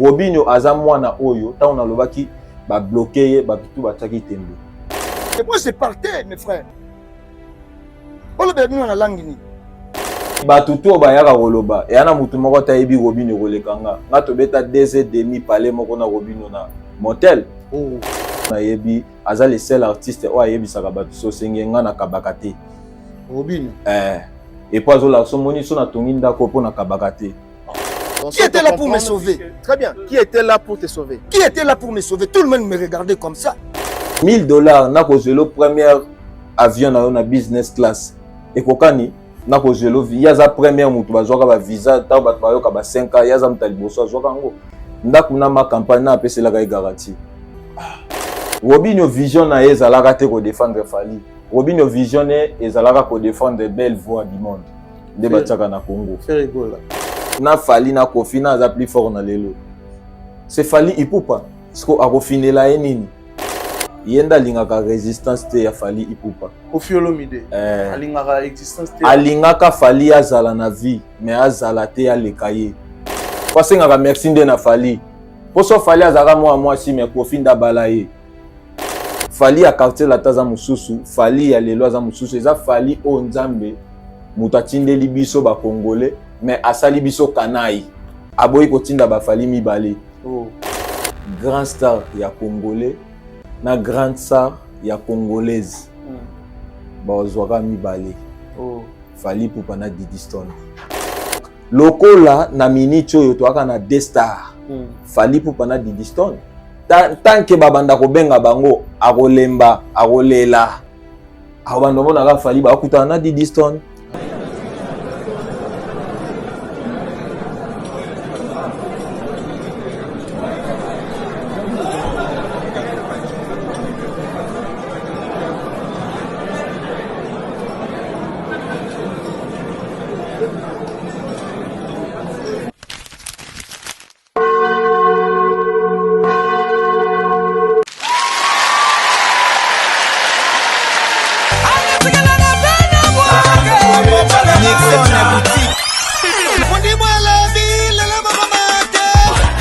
Robinho aza mwana oyo ntango nalobaki ba bloquer ye bato tout batiaki tembe. Et moi je partais mes frères. Olobela bino na langue nini? Bato tout oyo bayaka koloba eya na motu moko te ayebi Robinho koleka nga. Nga tobeta deux et demi palais moko na Robinho na motel. Oh. Nayebi aza le seul artiste oyo ayebisaka bato so osenge nga nakabaka te. Robinho. Eh. Et puis azolakisa omoni so natongi ndako mpo nakabaka te. Qui était là pour me sauver? Très bien. Qui était là pour te sauver? Qui était là pour me sauver? Tout le monde me regardait comme ça. 1000 $ nakozwelo première avion na yo na business class ekokani nakozwelo ye aza première motu bazwaka bavisa ntango bato bayoka ba 5 ans ye aza moto ya liboso azwaka yango ndako na ma campagne na apeselaka ye garantie. Robinho vision na ye ezalaka te kodefendre Fally. Robinho vision ne ezalaka kodefendre belle voix du monde nde batiaka na Congo na Fally na Koffi na aza plus fort na lelo c'est Fally Ipupa. Siko akofinela ye nini? Ye nde alingaka résistance te ya Fally Ipupa. Koffi Olomide alingaka existence te. Alingaka Fally azala na vie mais azala te aleka ye. Po asengaka merci nde na Fally. Po so Fally azalaka mwana mwasi mais Koffi nde abala ye. Fally ya quartier lata aza mosusu, Fally ya lelo aza mosusu. Eza Fally oyo Nzambe moto atindeli biso ba Congolais mais asali biso kanai. Aboyi kotinda ba Fally mibale. Oh. Grand star ya Congolais na grande star ya Congolaise. Bazwaka mibale. Oh. Fally Ipupa na Didi Stone. Lokola na minute oyo toyaka na deux stars. Fally Ipupa na Didi Stone. Tant que babanda kobenga bango akolemba akolela akobanda omonaka Fally bakutana na Didi Stone.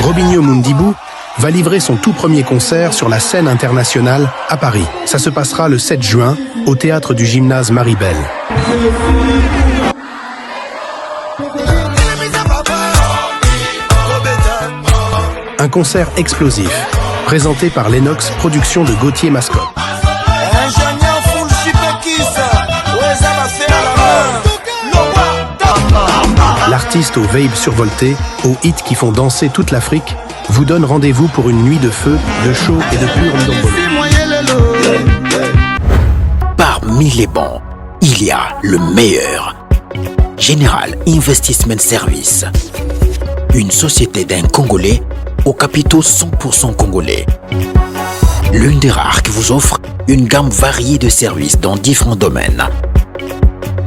Robinho Mundibu va livrer son tout premier concert sur la scène internationale à Paris. Ça se passera le 7 juin au théâtre du gymnase Maribel. Un concert explosif, présenté par Lennox Productions de Gauthier Mascotte. L'artiste aux vibes survoltées, aux hits qui font danser toute l'Afrique, vous donne rendez-vous pour une nuit de feu, de chaud et de pur ndombolo. Parmi les bons, il y a le meilleur. General Investment Service, une société d'un Congolais aux capitaux 100% congolais. L'une des rares qui vous offre une gamme variée de services dans différents domaines.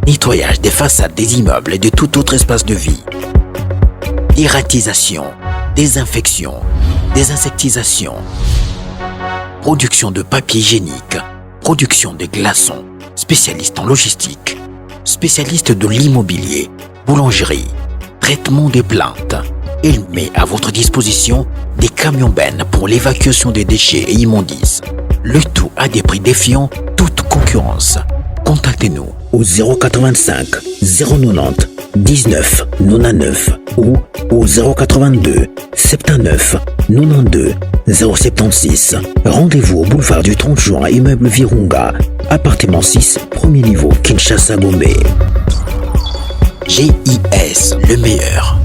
Nettoyage des façades des immeubles et de tout autre espace de vie. Dératisation, désinfection, désinsectisation, production de papier hygiénique, production de glaçons, spécialiste en logistique, spécialiste de l'immobilier, boulangerie, traitement des plantes. Il met à votre disposition des camions bennes pour l'évacuation des déchets et immondices. Le tout à des prix défiant toute concurrence. Contactez-nous au 085 090 19 99 ou au 082 79 92 076. Rendez-vous au boulevard du 30 juin, immeuble Virunga, appartement 6, premier niveau, Kinshasa Gombe. GIS, le meilleur.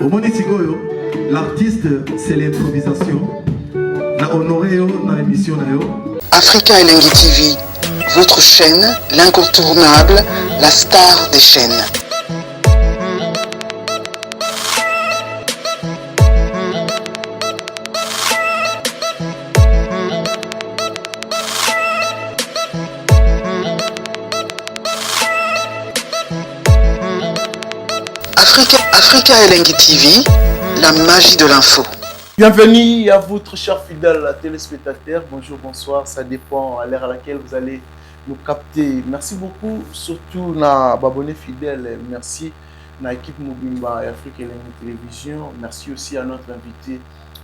Omoni sikoyo. L'artiste, c'est l'improvisation. Na honoré yo na émission na yo. Africa Elengi TV, votre chaîne, l'incontournable, la star des chaînes. Africa, Africa Elengi TV, la magie de l'info. Bienvenue à vous, très chers fidèles téléspectateurs. Bonjour, bonsoir, ça dépend à l'heure à laquelle vous allez nous capter. Merci beaucoup, surtout na abonnés fidèles. Merci na équipe mobimba et Afrique Elengi Télévision. Merci aussi à notre invité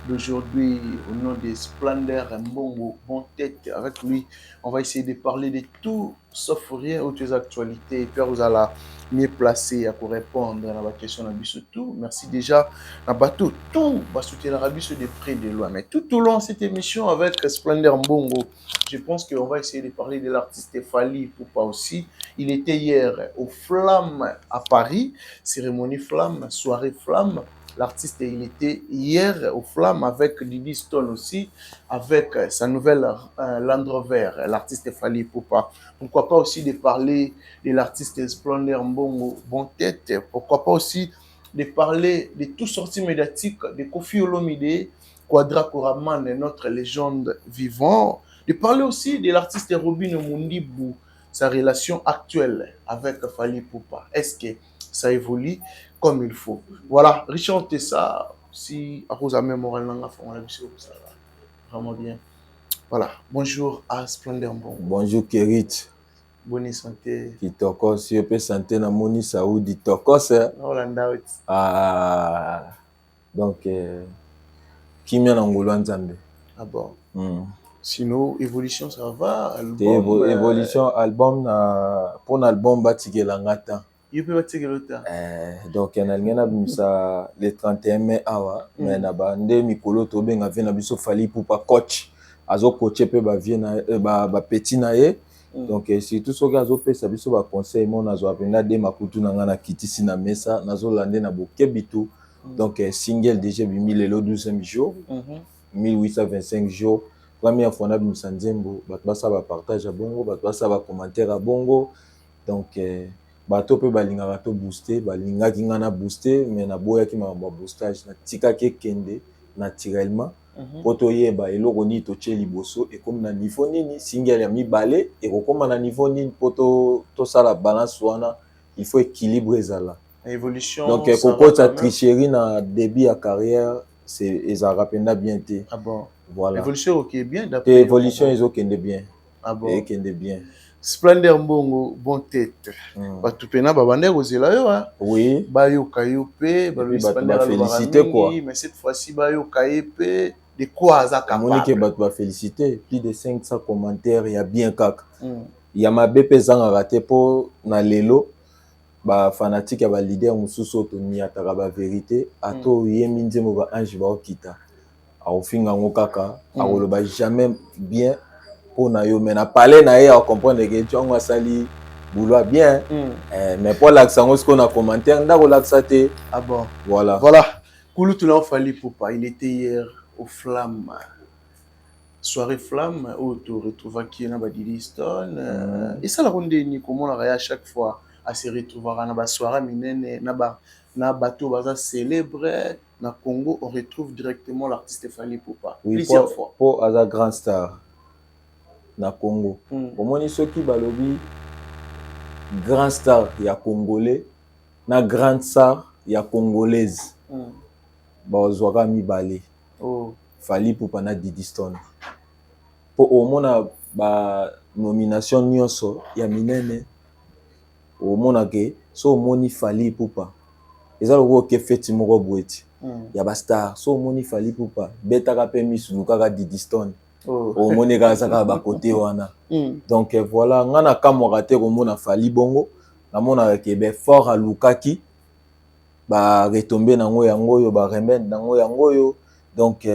d'aujourd'hui au nom de Splendor Mbongo, bon tête. Avec lui, on va essayer de parler de tout sauf rien autres actualités. Et puis vous allez mieux placé à répondre à la question surtout. Merci déjà à bateau tout va soutenir biso de près de loin. Mais tout au long de cette émission avec Splendor Mbongo, je pense qu'on va essayer de parler de l'artiste Fally Ipupa aussi. Il était hier au Flamme à Paris, cérémonie Flamme, soirée Flamme. L'artiste, il était hier au Flamme avec Didi Stone aussi, avec sa nouvelle Land Rover, l'artiste Fally Ipupa. Pourquoi pas aussi de parler de l'artiste Splendor Mbongo, bon tête. Pourquoi pas aussi de parler de tout sortie médiatique de Koffi Olomide, Quadra Koraman, notre légende vivante. De parler aussi de l'artiste Robin Mundibu, sa relation actuelle avec Fally Ipupa. Est-ce que ça évolue comme il faut? Voilà, Richard Tessa, si à cause de même moral, ça va vraiment bien. Voilà, bonjour à Splendor Mbongo. Bonjour Kerit. Bonne santé. Kitoko, si je peux santé na moni Saoudi tokos. Holanda. Ah, donc kimia na ngolo Nzambe. Ah bon. Sinon, évolution, ça va? Album, évolution, album, na, pour l'album, batikela nga temps. Yo pe batikela temps. Donc, na lingi na bimisa le 31 mai awa, mais na ba nde mikolo tobenga vie na biso Fally Ipupa coach. Azo coacher pe ba vie na, ba petit na ye. Donc, surtout soki azopesa biso ba conseil, mo nazwa mpenza de makutu na nga na kitisi na mesa, nazolande na bokebi tu. Donc, single déjà bimi lelo 12e jour, 1825 jours. Première fois na bimisa nzembo, bato basala ba partage ya bongo, bato basala ba commentaire ya bongo. Donc, bato mpe balingaka to booster, balingaki nga na booster, mais naboyaki makambo ya boostage, natikaki ekende naturellement. Po toyeba eloko nini totie liboso, ekomi na niveau nini, single ya mibale ekokóma na niveau nini, po tosala balance wana, il faut équilibre ezala. Évolution, donc, ça va kokota quand même. Tricherie na début ya carrière, c'est ezalaka mpenza bien te. Ah bon. Voilà. Évolution, ok, bien Te d'après. Évolution ezokende bien. Ah bon. Ekende bien. Splendor Mbongo, bon tête. Bato pena babande kozela yo, hein. Oui. Bayoka yo pe, balobi bato Splendor ba alobaka félicité, quoi. mingi, mais cette fois-ci bayoka ye pe de quoi aza capable. Omoni ke bato ba félicité, plus de 500 commentaires ya bien kaka. Ya mabe mpe ezangaka te, mpo na lelo ba fanatique ya ba leader mosusu oyo toniataka ba vérité, ata oyembi nzembo ba ange baokita, akofinga yango kaka, akoloba jamais bien mpo na yo, mais na parler na ye acomprendre ke ti yango asali boulot bien. Mais mpo alakisa yango sikoyo na commentaire, ndako olakisa te. Ah bon. Voilà. Voilà. Kulutu na Fally Ipupa, il était hier au Flamme. Soirée Flamme, où tu retrouves qui na ba Didi Stone. Et ça la ronde ni comment la à chaque fois à se retrouver na ba soirée minene na ba na bateau baza célèbre na Congo, on retrouve directement l'artiste Fally Ipupa. Oui, plusieurs po, fois. Po aza grand star na Congo. Omoni soki balobi grand star ya congolais na grande star ya congolaise. Bazwaka mibale. Oh. Fally Ipupa na Didi Stone. Po omona ba nomination nyonso ya minene, omona ke so omoni Fally Ipupa eza lokola oke feti moko boye ti ya ba star, so omoni Fally Ipupa, betaka mpe misu, lukaka Didi Stone. Oh. Omoni kaka aza kaka bakote wana. Donc voilà, nga nakamwaka te komona Fally bongo, namonaka ke be fort alukaki ba retombe nango yango oyo, ba remède nango yango oyo. Donc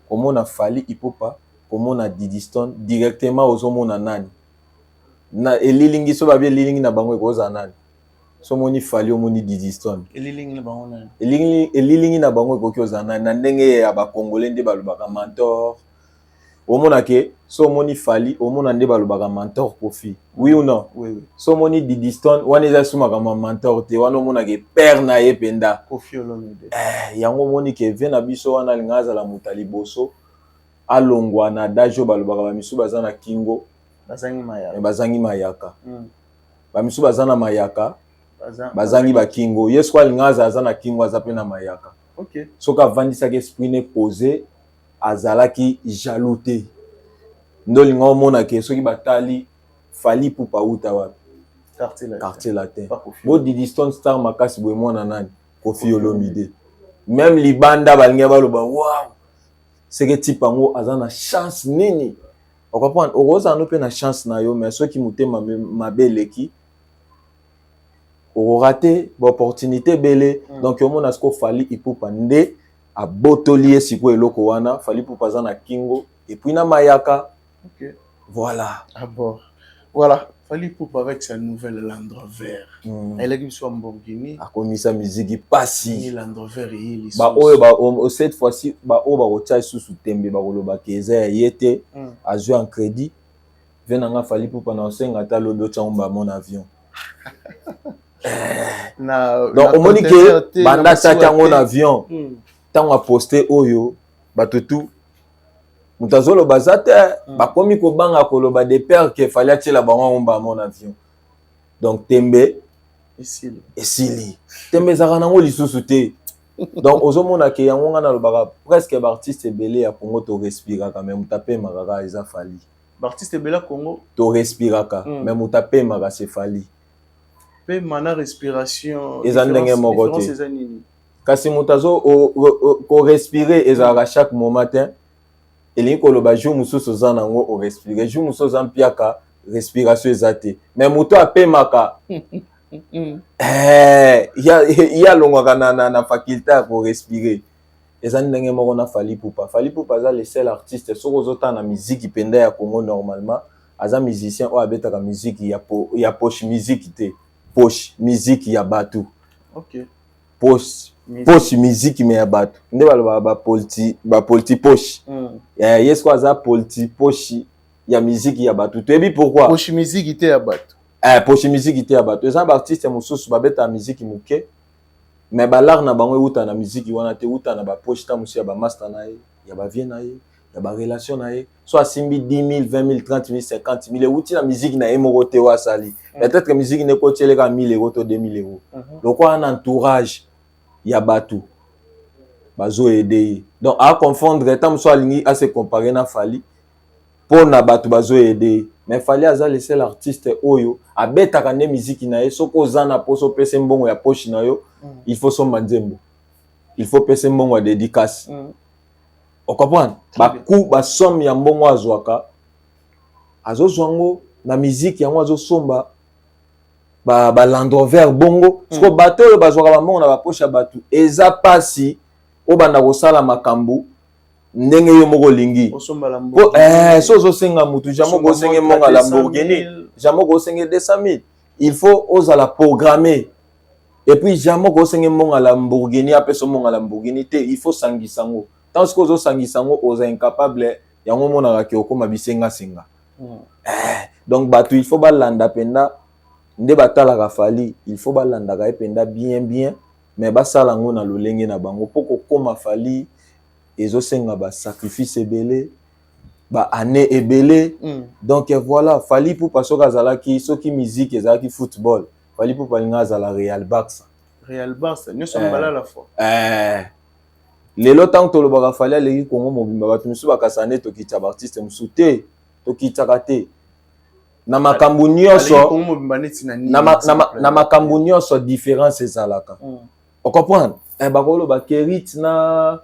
komona Fally Ipupa, komona Didi Stone, directement ozomona nani na elilingi, so babi elilingi na bango ekozala nani? So omoni Fally, omoni Didi Stone. Elilingi na bango nani? Elilingi na bango ekoki ozala nani? Na ndenge ya bacongolais nde balobaka mentor. Omona ke so omoni Fally, omona nde balobaka mentor Koffi, oui ou non? Oui. So omoni Didi Stone, wana eza su makambo ya mentor te, wana omonaka père na ye mpenza. Koffi Olomide. Yango omoni ke vie na biso wana alinga azala moto ya liboso alongwa na adage oyo balobaka bamisu baza na kingo bazangi mayaka. Bazangi mayaka. Bamisu baza na mayaka, bazangi bakingo. Ye soki alinga azala, aza na kingo, aza mpe na mayaka. Soki avandisaki esprit ne posé, azalaki jaloux te, nde olinga omona ke soki batali Fally Ipupa, auta wapi? Quartier Latin. Quartier Latin. Pas Koffi. Bo Didi Stone, star makasi boye, mwana nani? Koffi Olomide. Même libanda balingi baloba: "Wow, seke type yango aza na chance nini?" Ocomprendre, okozala no mpe na chance na yo, mais soki motema mabe eleki, okorater baopportunité ebele. Donc omona siko Fally Ipupa nde abotoli ye sikoyo eloko wana. Fally Ipupa aza na kingo et puis na mayaka. Voilà. Ah bon. Voilà, Fally Ipupa avec sa nouvelle Land Rover. Elle a biso Lamborghini. Akomisa miziki pasi. Ni Land Rover eyeli lisusu. Baoyo cette fois-ci, baoyo bakotia lisusu tembe, bakolobaka eza ya ye te. Azwi en crédit. Ve na nga Fally Ipupa, na osenga ata lobi otyango bamona avion. Na Donc na omoni conteneur ke te, banda na atiaki masuwa yango te. Na avion, ntango aposte oyo, bato tu moto azoloba aza te. Bakomi kobanga koloba de peur ke Fally atiela bango yango bamona avion. Donc tembe Esili. Esili, tembe ezalaka nango lisusu te. Donc ozomona ke yango nga nalobaka, presque baartiste ebele ya Congo torespiraka, mais moto apemaka kaka eza Fally. Baartiste ebele ya Congo torespiraka, mais moto apemaka c'est Fally. Mpe mana respiration Eza ndenge moko te. Différence eza nini? Kasi moto azo korespire ezalaka chaque moment te. Elingi koloba jour mosusu oza nango orespire, jour mosusu oza mpiaka, respiration eza te. Mais moto apemaka, ye alongwaka na faculté ya korespire. Eza ndenge moko na Fally Ipupa. Fally Ipupa aza le seul artiste, soki ozotala na miziki mpenza ya Congo, normalement aza musicien oyo abetaka miziki ya poche, miziki te, poche miziki ya bato. Poche poche miziki mais ya bato, nde balobaka bapoliti poche. Ye siko aza politi poche ya miziki ya bato. Toyebi pourquoi. Poche miziki te ya bato. Poche miziki te ya bato. Eza baartiste mosusu babetaka miziki moke, mais balare na bango euta na miziki wana te, euta na bapoche ta mosusu ya bamaster na ye, ya bavie na ye, ya barelation na ye. So asimbi 10 000, 20 000, 30 000, 50 000, euti na miziki na ye moko te oyo asali. Peut-être miziki nde ekotieleka 1000 euro to 2000 euro. Lokola na entourage ya bato bazoaider ye, donc aconfondre. Ta mosusu alingi ase comparer na Fally mpo na bato bazoaider ye, mais Fally aza le seul artiste oyo abetaka nde miziki na ye. Soki oza na mposa opesa mbongo ya poche na yo, il faut somba nzembo, il faut pesa mbongo ya dédicace. Ocomprendre, baku basomme ya mbongo azwaka, azozwa yango na miziki yango, azosomba ba Land Rover bongo. Siko bato oyo bazwaka bambongo na bapoche ya bato, eza mpasi obanda kosala makambo ndenge yo moko olingi. So ozosenga mutu, jamais okosenge mbongo ya Lamborghini, jamais okosenge 200 000. Il faut ozala programmé. Et puis jamais okosenge mbongo ya Lamborghini, apesa mbongo ya Lamborghini te. Il faut sangisa yango. Ntango sikoyo ozosangisa yango, oza incapable. Yango omonaka ke okóma bisengasenga. Donc bato il faut balanda mpenza nde batalaka Fally, il faut balandaka ye mpenza bien bien, mais basala yango na lolenge na bango, mpo kokóma Fally ezosenga basacrifice ebele, baannée ebele. Donc voilà, Fally Ipupa soki azalaki, soki musique ezalaki football, Fally Ipupa alinga azala Real Barça. Real Barça nyonso mbala la fois. Lelo ntango tolobaka Fally aleki Kongo mobimba, bato mosusu bakasa nde tokitisa baartiste mosusu te. Tokitaka te na makambo nyonso. Na makambo nyonso différence ezalaka. Ocomprendre, bakoloba Kerit na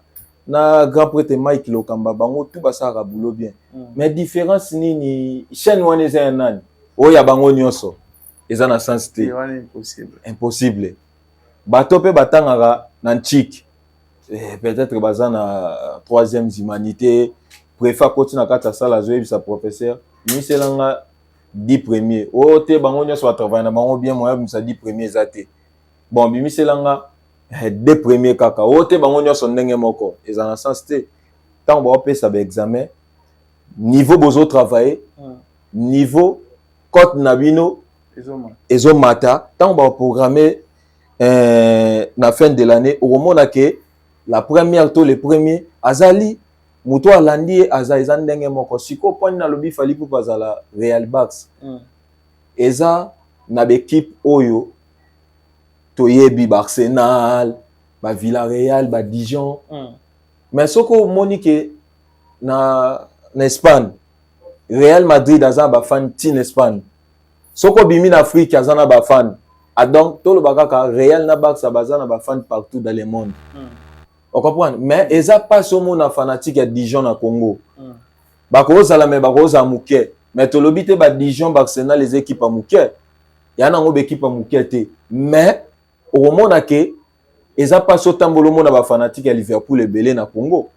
grand prêtre Mike Lokamba, bango tu basalaka boulot bien, mais différence nini? Chaîne wana eza ya nani? Oyo ya bango nyonso eza na sens te. Impossible. Bato mpe batangaka na ntike, peut-être baza na troisième humanité. Préfet akoti na kati ya sala, azoyebisa professeur: "Miselanga 10 premier oyo te. Bango nyonso batravaille na bango bien, moya bimisa 10 premier eza te. Bon, bimiselanga deux premier kaka oyo te. Bango nyonso ndenge moko, eza na sens te. Ntango baopesa baexamen, niveau bozotravaille, niveau cote na bino ezomata. Ntango baprogramme na fin de l'année, okomona ke la première to le premier azali moto alandi ye aza, eza ndenge moko. Sikoyo mponi nalobi Fally Ipupa azala Real Barça, eza na baéquipe oyo toyebi, baarsenal, bavillarreal, badijon. Mais soki omoni ke na Espagne, Real Madrid aza na bafan ntina Espagne, soki obimi na Afrique, aza na bafan. Ah, donc toloba kaka Real na Barça baza na bafan partout dans le monde, ocomprendre? Mais eza mpasi omona fanatique ya Dijon na Congo. Bakozala, me bakozala moke. Mais tolobi te badijon, baarsenal eza équipe ya moke, ya nango baéquipe ya moke te. Mais okomona ke eza mpasi otambola, omona bafanatique ya Liverpool ebele na Congo.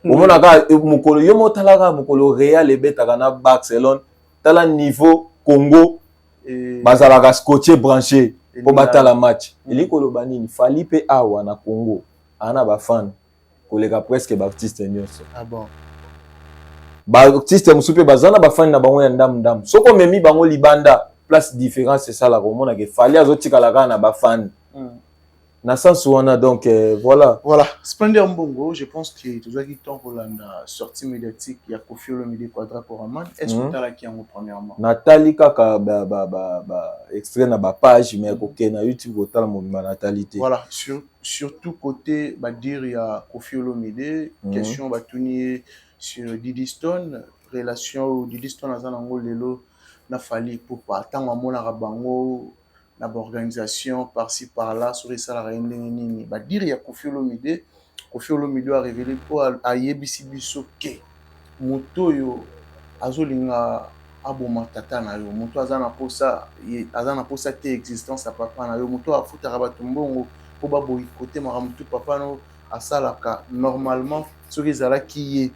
Omona kaka mokolo yo mo, tala kaka mokolo Real ebetaka na Barcelone, tala niveau Congo bazalaka scotché, branché mpo batala match. Elingi koloba nini? Fally mpe awa na Congo aa na bafan koleka presque baartiste nyonso. Ah bon? Baartiste mosusu mpe baza na bafani na bango ya ndamu ndamu. Soki omemi bango libanda, place différence esalaka, omonaka Fally azotikala kaka na bafani na sens wana. Donc voilà. Voilà, Splendeur Mbongo, je pense que tozwaki temps kolanda sortie médiatique ya Koffi Olomide Quadra Koraman. Est-ce que otalaki yango premièrement? Natali kaka ba extrait na bapage, mais kokende na YouTube kotala mobimba, natali te. Voilà, surtout côté badire ya Koffi Olomide, question batuni ye sur Didi Stone, relation oyo Didi Stone aza nango lelo na Fally Ipupa, ntango amonaka bango na baorganisation par-ci par-là, soki esalaka ye ndenge nini. Badire ya Koffi Olomide, Koffi Olomide oyo arévélé mpo ayebisi biso ke moto oyo azolinga aboma tata na yo, moto aza na posa, aza na posa te existence ya papa na yo, moto afutaka bato mbongo mpo baboyikote makambo tu papa no asalaka. Normalement, soki ezalaki ye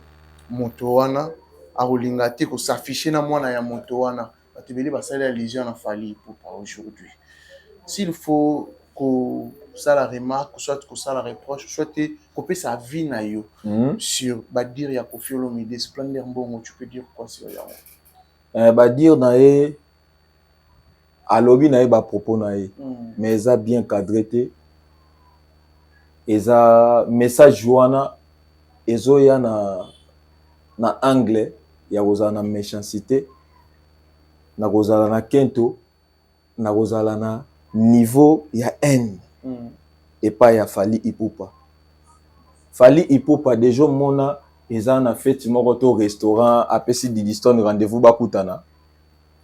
moto wana, akolinga te kos'afficher na mwana ya moto wana. Bato ebele basali allusion na Fally Ipupa. Aujourd'hui, s'il faut kosala remarque, soit kosala reproche, soit te kopesa avis na yo sur badire ya Koffi Olomide, Splendeur Mbongo, tu peux dire quoi sur yango? Badire na ye, alobi na ye bapropos na ye, mais eza bien cadré te. Eza message wana ezoya na angle ya kozala na méchanceté, na kozala na kento, na kozala na niveau ya haine epai ya Fally Ipupa. Fally Ipupa deja omona eza na feti moko to restaurant, apesi Didi Stone rendez-vous, bakutana.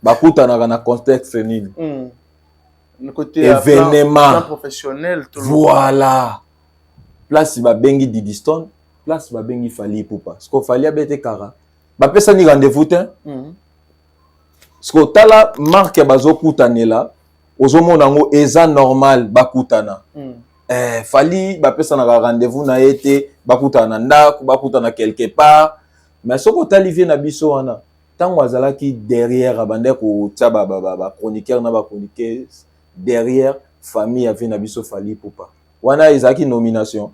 Bakutanaka na contexte nini? Côté ya Événement. Plan professionnel. Voilà, place babengi Didi Stone, place babengi Fally Ipupa. Siko Fally abete kara, bapesani rendez-vous te. Siko tala marke bazokutanela, ozomona yango eza normal bakutana. Fally bapesanaka rendez-vous na ye te, bakutana na ndako, bakutana quelque part. Mais soki otali vie na biso wana, ntango azalaki derrière, abandaki kotia bachroniqueur na bachroniqueuse derrière famille ya vie na biso Fally Ipupa wana, ezalaki nomination.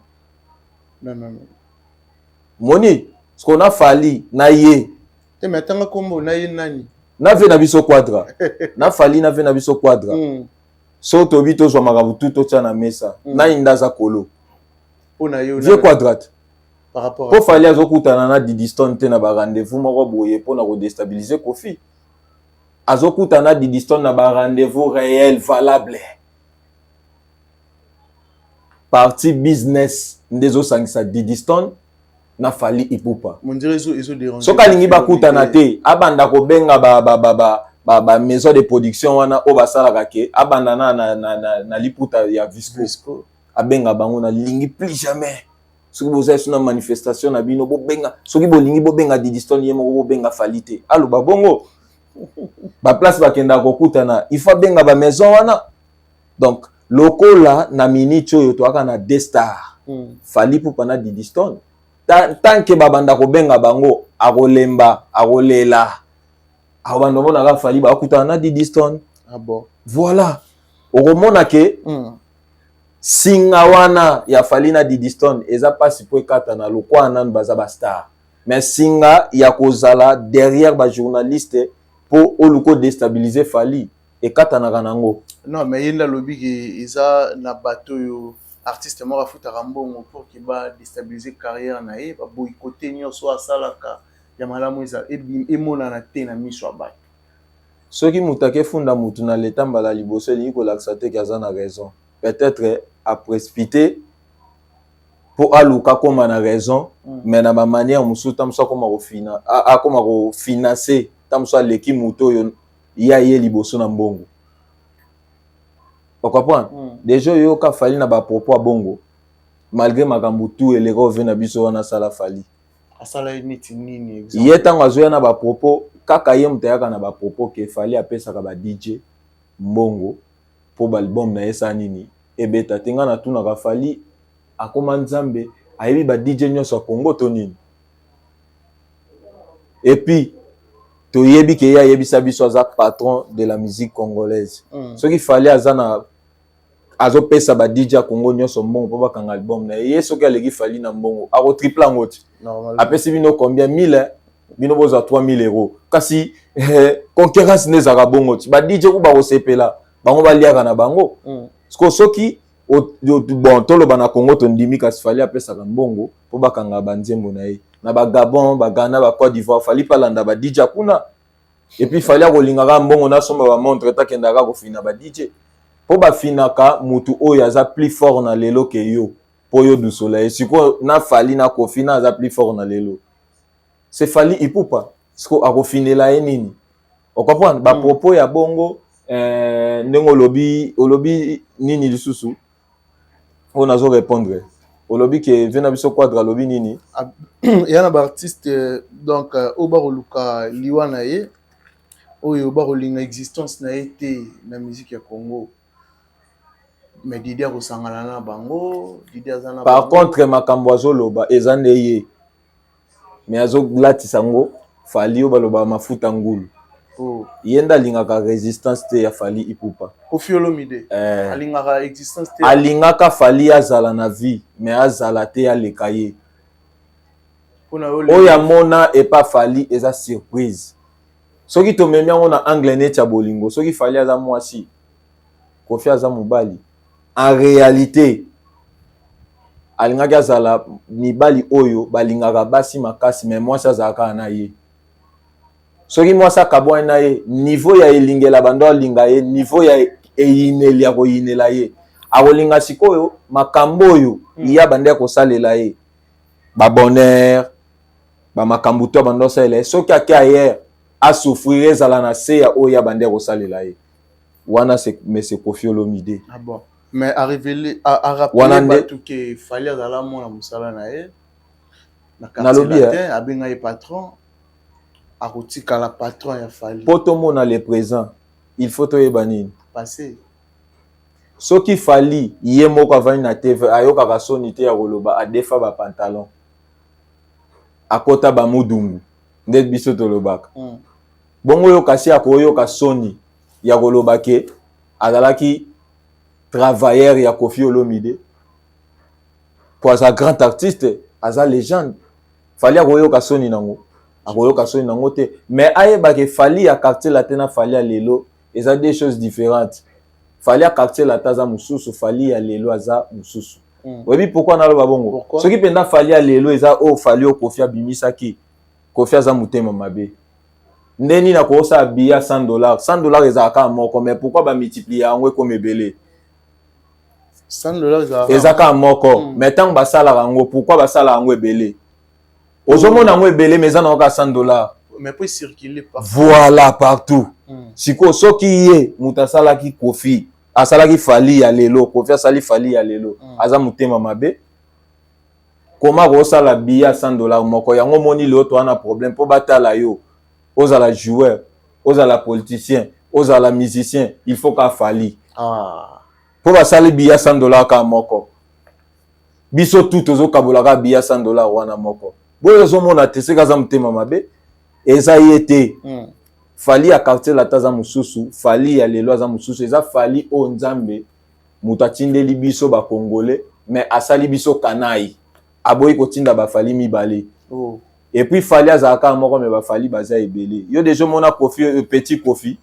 Non, non, non. Moni siko na Fally na ye. Te, mais atanga kombo na ye nani? Na vie na biso Quadra, na Fally na vie na biso Quadra. So tobi tozwa makambo tu totia na mesa, nani nde aza kolo? Mpo na yo? Vieux Quadra. Par rapport? Mpo Fally azokutana na Didi Stone te na barendez-vous moko boye mpona kodéstabiliser Koffi. Azokutana na Didi Stone na barendez-vous réel, valable, partie business nde ezosangisa Didi Stone na Fally Ipupa. On dirait ezo déranger. Soki alingi bakutana te, abanda kobenga ba maison de production wana oyo basalaka ke abanda na liputa ya Visco. Visco. Abenga bango: nalingi plus jamais soki boza so na manifestation na bino, bobenga, soki bolingi bobenga Didi Stone ye moko, bobenga Fally te. Aloba bongo, baplace bakendaka kokutana, il faut abenga bamaison wana. Donc lokola na minute oyo toyaka na deux stars, Fally Ipupa na Didi Stone, tant ke babanda kobenga bango, akolemba, akolela. Akobanda omonaka Fally bakutana na Didi Stone. Ah bon. Voilà, okomona ke singa wana ya Fally na Didi Stone eza mpasi mpo ekatana lokwa nanu baza bastar. Mais singa ya kozala derrière bajournaliste mpo oluka odéstabiliser Fally, ekatanaka nango. Non, mais ye nde alobi ke eza na bato oyo artiste moko afutaka mbongo pour ke badéstabiliser carrière na ye, baboycotter nyonso oyo asalaka ya malamu, eza emonana te na miso ya bato. Soki moto akefunda motu na leta mbala liboso, elingi kolakisa te ke aza na raison. Peut-être aprécipité mpo aluka akóma na raison, mais na bamanière mosusu, ta mosusu akóma kofinancer, ta mosusu aleki motu oyo ye aye liboso na mbongo. Ocomprendre? Déjà oyoka Fally na bapropos ya bongo, malgré makambo tu eleka ove na biso wana asala Fally. Asala ye neti nini, exemple? Ye ntango azoya na bapropos, kaka ye moto ayaka na bapropos ke Fally apesaka ba DJ mbongo mpo baalbum na ye esala nini, ebeta te. Ngai natunaka, Fally akóma Nzambe, ayebi ba DJ nyonso ya Congo to nini? Et puis toyebi ke ye ayebisa biso aza patron de la musique congolaise. Soki Fally aza na azopesa ba DJ ya Congo nyonso mbongo mpo bakanga album na ye, ye soki aleki Fally na mbongo, akotriple yango ti. Normalement. Apesi bino combien? 1000, bino bozwa 3000 euros. Kasi concurrence nde ezalaka bongo ti. Ba DJ ku bakosepela, bango baliaka na bango. Siko soki bon, toloba na Congo tondimi, kasi Fally apesaka mbongo mpo bakanga banzembo na ye na bagabon, baghana, bacôte d'Ivoire. Fally mpe alanda ba DJ kuna. Et puis Fally akolingaka mbongo nasomba bamontre, takendaka kofina ba DJ mpo bafinaka mutu oyo aza plus fort na lelo ke yo, mpo yo dusola ye. Sikoyo na Fally na Kofi, na aza plus fort na lelo, c'est Fally Ipupa. Siko akofinela ye nini? Ocomprendre bapropos ya bongo? Ndenge olobi, olobi nini lisusu oyo nazo répondre? Olobi ke vie na biso Quadre alobi nini? Eya na baartiste donc oyo bakoluka liwa na ye, oyo bakolinga existence na ye te na musique ya Congo, mais Didi akosangana na bango. Didi aza na Par contre, makambo azoloba eza nde ye, mais azolatisa yango Fally. Oyo balobaka mafuta ngulu. Oh. Ye nde alingaka résistance te ya Fally Ipupa. Kofi Olomide alingaka existence te. Alingaka Fally azala na vie, mais azala te aleka ye. Oyo amona epa Fally eza surprise. Soki tomemi yango na angle neti ya bolingo, soki Fally aza mwasi, Kofi aza mobali. En réalité alingaki azala mibali oyo balingaka basi makasi, mais mwasi azalaka kaka na ye. Soki mwasi akabwani na ye, niveau ya elingela bando alinga ye, niveau ya eyineli ya koyinela ye, akolinga sikoyo makambo oyo ya bande ya kosalela ye, babonheur, bamakambo to bando asalela ye. Soki ake ailleurs asouffrir, ezala na se ya oyo ya bande ya kosalela ye wana. Mais c'est Kofi Olomide. Ah bon. Mais a révélé, a rappelé bato ke Fally azala mwana mosala na ye na Quartier Latin, abenga ye patron, akotikala patron ya Fally. Mpo tomona le présent, il faut toyeba nini? Passé. Soki Fally ye moko avandi na TV, ayokaka soni te ya koloba adefa bapantalon, akota bamudungu nde biso tolobaka bongo, oyo kasi akoyoka soni ya koloba ke azalaki travailleur ya Kofi Olomide, po aza grand artiste, aza légende? Fally akoyoka soni nango? Akoyoka soni nango te. Mais ayebake Fally ya Quartier Latin na Fally ya lelo eza deux choses différentes. Fally ya Quartier Latin aza mosusu, Fally ya lelo aza mosusu. Oyebi pourquoi naloba bongo? Soki mpenza Fally ya lelo eza oyo Fally oyo Kofi abimisaki, Kofi aza motema mabe. Nde nini akosala billet 100 dollars? 100 dollars ezalaka kaka moko, mais pourquoi bamultiplie yango ekoma ebele? Eza kaka moko, mais ntango basalaka yango, pourquoi basalaka yango ebele? Ozomona yango ebele, mais eza nango kaka 100 dollars. Mais po circuler partout. Voilà, partout. Sikoyo soki ye moto asalaki, Kofi asalaki Fally ya lelo, Kofi asali Fally ya lelo, aza motema mabe. Koma kosala billet ya 100 dollars moko yango, omoni lelo toza na problème mpo batala yo, ozala joueur, ozala politicien, ozala musicien, il faut ka Fally. Mpo basali billet ya 100 dollars kaka moko, biso tu tozokabola kaka billet ya 100 dollars wana moko. Boyo ozomona te, soki aza motema mabe, eza ye te. Fally ya Quartier Latin aza mosusu, Fally ya lelo aza mosusu. Eza Fally oyo Nzambe moto atindeli biso bacongolais, mais asali biso kanai, aboyi kotinda baFally mibale. Et puis Fally azalaka kaka moko, mais baFally baza ebele. Yo déjà omona Kofi, petit Kofi,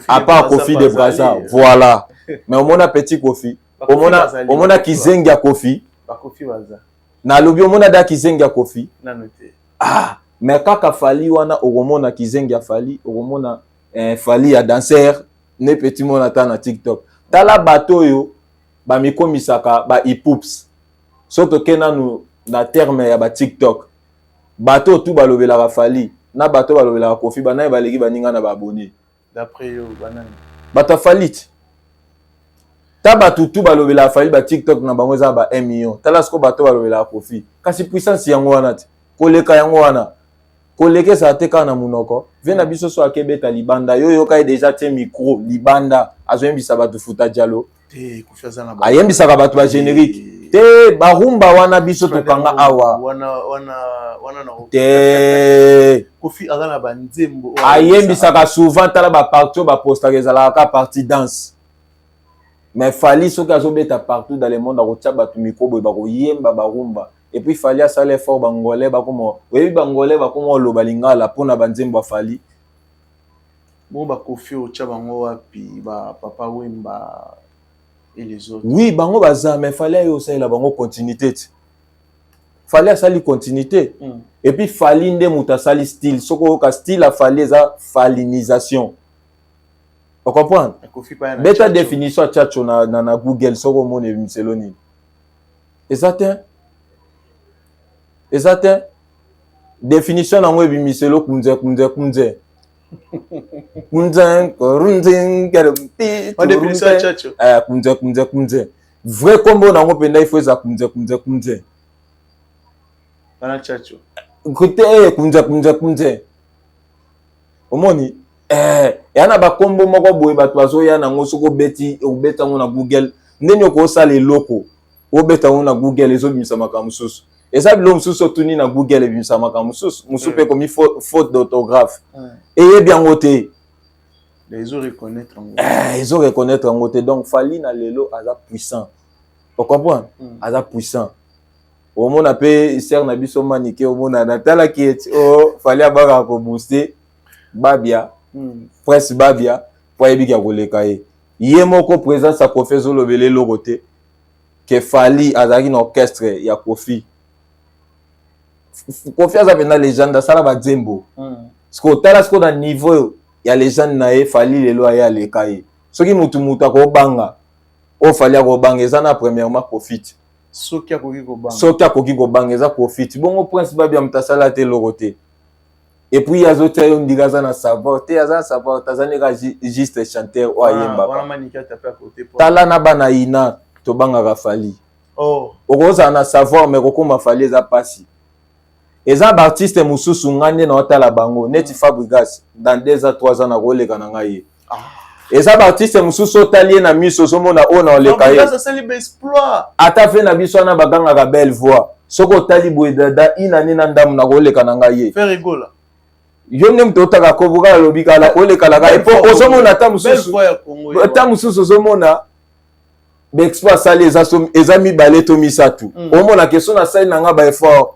à part Kofi de Brazza, voilà, mais omona petit Kofi, omona, omona kizengi ya Kofi? Bakofi baza. Nalobi omona da kizengi ya Kofi? Nano te. Ah, mais kaka Fally wana, okomona kizengi ya Fally, okomona Fally ya danser ne petit mona ata na TikTok. Tala bato oyo bamikomisaka ba hiphops. So toke nanu na terme ya baTikTok, bato oyo tu balobelaka Fally na bato balobelaka Kofi, banani baleki baninga na baabonnés? D'après yo, banani? Bato ya Fally ti. Ta bato tu balobelaka Fally, ba TikTok na bango eza ba 1 million. Tala sikoyo bato balobelaka Kofi. Kasi puissance yango wana ti, koleka yango wana, koleka ezala te kaka na monoko. Ve na biso so akebeta libanda, yo yoka ye déjà tie micro libanda, azoyembisa bato Futa Dialo. Te, Kofi aza na Ayembisaka bato bagénérique te, barumba wana biso tokanga awa. Wana wana wana na Te. Kofi aza na banzembo. Ayembisaka souvent. Tala bapartie oyo bapostaka, ezalaka ka partie danse. Mais Fally, soki azobeta partout dans le monde, akotia bato micro boye, bakoyemba barumba. Et puis Fally asala effort, bangolais bakoma, oyebi, bangolais bakoma oloba lingala mpona banzembo ya Fally. Bongo baKofi, otya bango wapi? Bapapa Wemba et les autres? Oui, bango baza, mais Fally aye osalela bango continuité ti. Fally asali continuité. Et puis Fally nde moto asali style. Soki oyoka style ya Fally, eza fallynisation, ocomprendre? Kofi pa na Beta Tchatcho. Définition ya tchatcho na Google, soki omona ebimiselo nini, eza te, eza te. Définition nango ebimiselo kunze kunze kunze kunze kurunze kere pi. Wa définition ya tchatcho? Eh, kunze kunze kunze. Vrai kombo nango mpenza ifo eza kunze kunze kunze. Wana tchatcho. Te, eh, kunze kunze kunze. Omoni, eh, eya na bakombo moko boye bato bazoya nango. Soki obeti, obeta yango na Google, ndeni okosala eloko, obeta yango na Google, ezobimisa makambo mosusu. Eza biloko mosusu otuni na Google, ebimisa makambo mosusu mosusu mpe ekomi faute d'orthographe, eyebi yango te. Ezo reconnaître yango. Eh, ezo reconnaître yango te. Donc Fally na lelo aza puissant, ocomprendre? Aza puissant. Omona mpe sere na biso Manike, omona natalaki eti o Fally abakaka kobooster Babia, Prince Babia, po ayebiki ya koleka ye. Ye moko présence ya Kofi ezolobela eloko te ke Fally azalaki na orchestre ya Kofi. Kofi aza mpenza légende, asala banzembo. Sikoyo tala sikoyo na niveau ya légende na ye, Fally lelo aye aleka ye. Soki mutu akobanga, oyo Fally akobanga eza na premièrement Kofi te. Soki akoki kobanga. Soki akoki kobanga, eza Kofi te. Bongo Prince Babia, moto asala te eloko te. Et puis azotia yo ndika aza na savoir te, aza na savoir te, aza neka juste chanteur oyo ayembaka. Wana Maniki atape à côté. Tala na bana ina tobangaka Fally. Okozala na savoir, mais kokóma Fally eza mpasi. Eza baartiste mosusu, ngai nde naotala bango neti Fabregas, dans 2 ans, 3 ans nakoleka na ngai ye. Eza baartiste mosusu, otali ye na miso, ozomona oyo na oleka ye. Fabregas asali baexploit. Ata fe na biso wana bagangaka belle voix, soki otali boye, dada inani na ndambo, nakoleka na ngai ye. Ferre Gola. Yo nde moto otaka kobo kaka, alobi kala olekalaka ye, po ozomona ata Belle mosusu voix ya Congo ye. Ata mosusu ozomona baexploit asali eza mibale to misato. Omona ke so nasali na nga baeffort,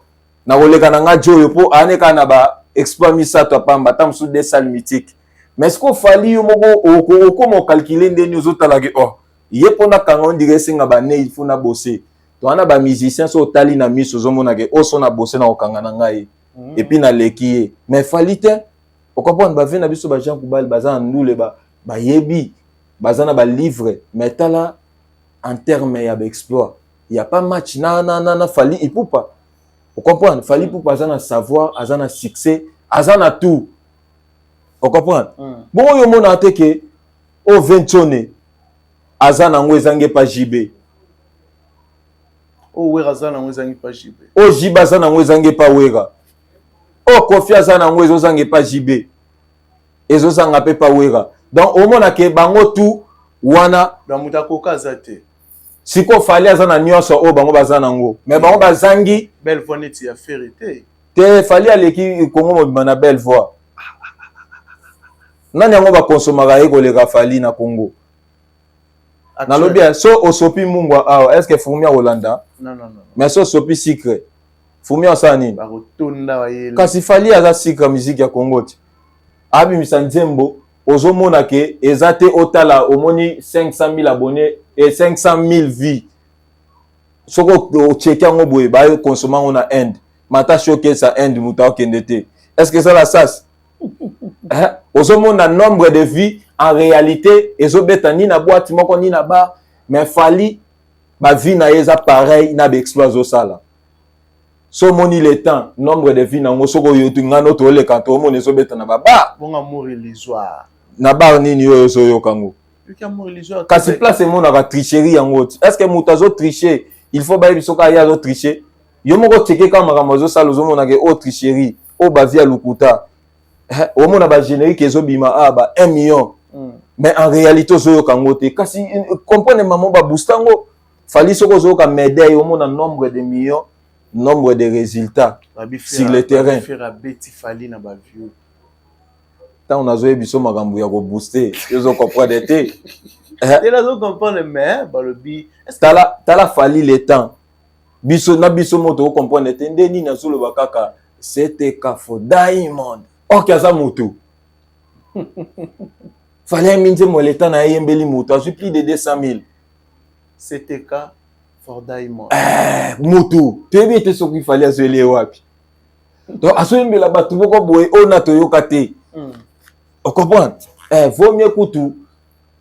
nakoleka na nga jo oyo, mpo ane kaka na baexploit misato apamba, ata mosusu de salle mythique. Mais soki oFally yo moko, okoma ocalculer ndeni ozotalaki, oh, ye mpo nakanga, on dirait esenga banei fo na bose to wana. Bamusicien, so otali na miso, ozomona ke oyo so na bose na kokanga na ngai et puis naleki ye. Mais Fally te, ocomprendre? Bave na biso baJean Kubali baza na ndule, bayebi, baza na balivre, mais tala en terme ya baexploit, y a pas match na Fally Ipupa, ocomprendre? Fally Ipupa aza na savoir, aza na succès, aza na tout, ocomprendre? Bongo oyo omonaka te ke oyo Ventione aza nango ezangi epa JB. Oyo Wera aza nango ezangi pa JB. Oyo JB aza nango ezangi epa Wera. Oyo Kofi aza nango ezozanga epa JB, ezozanga mpe pa Wera. Donc omona ke bango tu wana. Donc moto akoka aza te. Sikoyo Fally aza na nyonso oyo bango baza nango, mais bango bazangi. Belle voix neti ya Ferre te. Te, Fally aleki Kongo mobima na belle voix. Nani yango bakonsomaka ye koleka Fally na Congo? Nalobi so osopi mungwa awa, est ce que fourmi akolanda? Non, non, non. Mais so osopi sucre, fourmi asala nini? Kasi Fally aza sucre ya musique ya Congo te. Abimisa nzembo, ozomona ke eza te. Otala, omoni 500 000 abonnés et 500 000 vues. Soki ocheki yango boye, bakonsoma yango na Inde. Mata showcase ya Inde, moto akokende te. Est ce que eza la sas? Ozomona nombre de vues, en réalité ezobeta ni na boîte moko ni na bar. Mais Fally, bavues na ye eza pareil na baexploit azosala. So omoni le temps, nombre de vues nango, soki oyo ngano tooleka, toomona ezobeta na babar. Na bar nini oyo ozoyoka yango? Kasi place emonaka tricherie yango ti. Est ce que moto azotriche, il faut bayebi soki aye azotriche? Yo moko cheke kaka makambo azosala, ozomonaka oyo tricherie, oyo bavues ya lokuta. Omona bagénérique ezobima a ba 1 million, mais en réalité ozoyoka yango te. Kasi comprendre mamo baboosta yango. Fally, soki ozoyoka médaille, omona nombre de millions, nombre de résultats sur le terrain. Ntango nazoyebi biso makambo ya kobooste, ozocomprendre te. Tala, tala Fally, le temps biso na biso moto ocomprendre te nde nini azoloba. Kaka CTK for Diamond, ok, aza motu. Fally ayembi nzembo leta na ye, ayembeli moto, azwi plus de 200 000. CTK for Diamond. Eh, motu toyebi ete soki Fally azweli ye wapi. Donc azoyembela bato moko boye oyo na toyoka te. Ocomprendre? Eh, vaut mieux kutu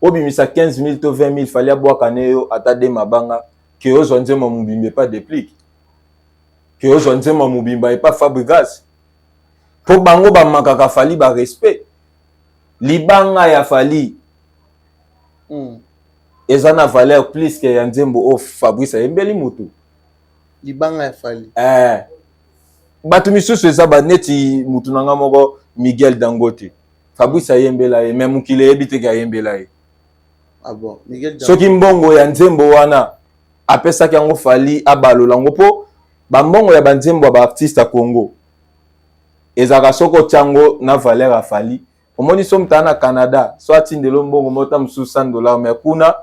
obimisa 15 000 to 20 000, Fally abwaka ne yo ata de mabanga, ke ozwa nzembo mobimba epa Déplique, ke ozwa nzembo mobimba epa Fabregas, mpo bango bamakaka Fally barespect. Libanga ya Fally eza na valeur plus ke ya nzembo oyo Fabrice ayembeli motu. Libanga ya Fally. Eh, bato misusu eza baneti mutu na nga moko, Miguel Dangote, Fabrice ayembela ye, mais mokili eyebi te ke ayembela ye. Ah bon, Miguel? Soki mbongo ya nzembo wana apesaki yango Fally, abalola yango, mpo bambongo ya banzembo ya baartiste ya Congo ezalaka, soki otia yango na valeur ya Fally, omoni so moto na Canada, so atindeli mbongo moko ta mosusu 100 $, mais kuna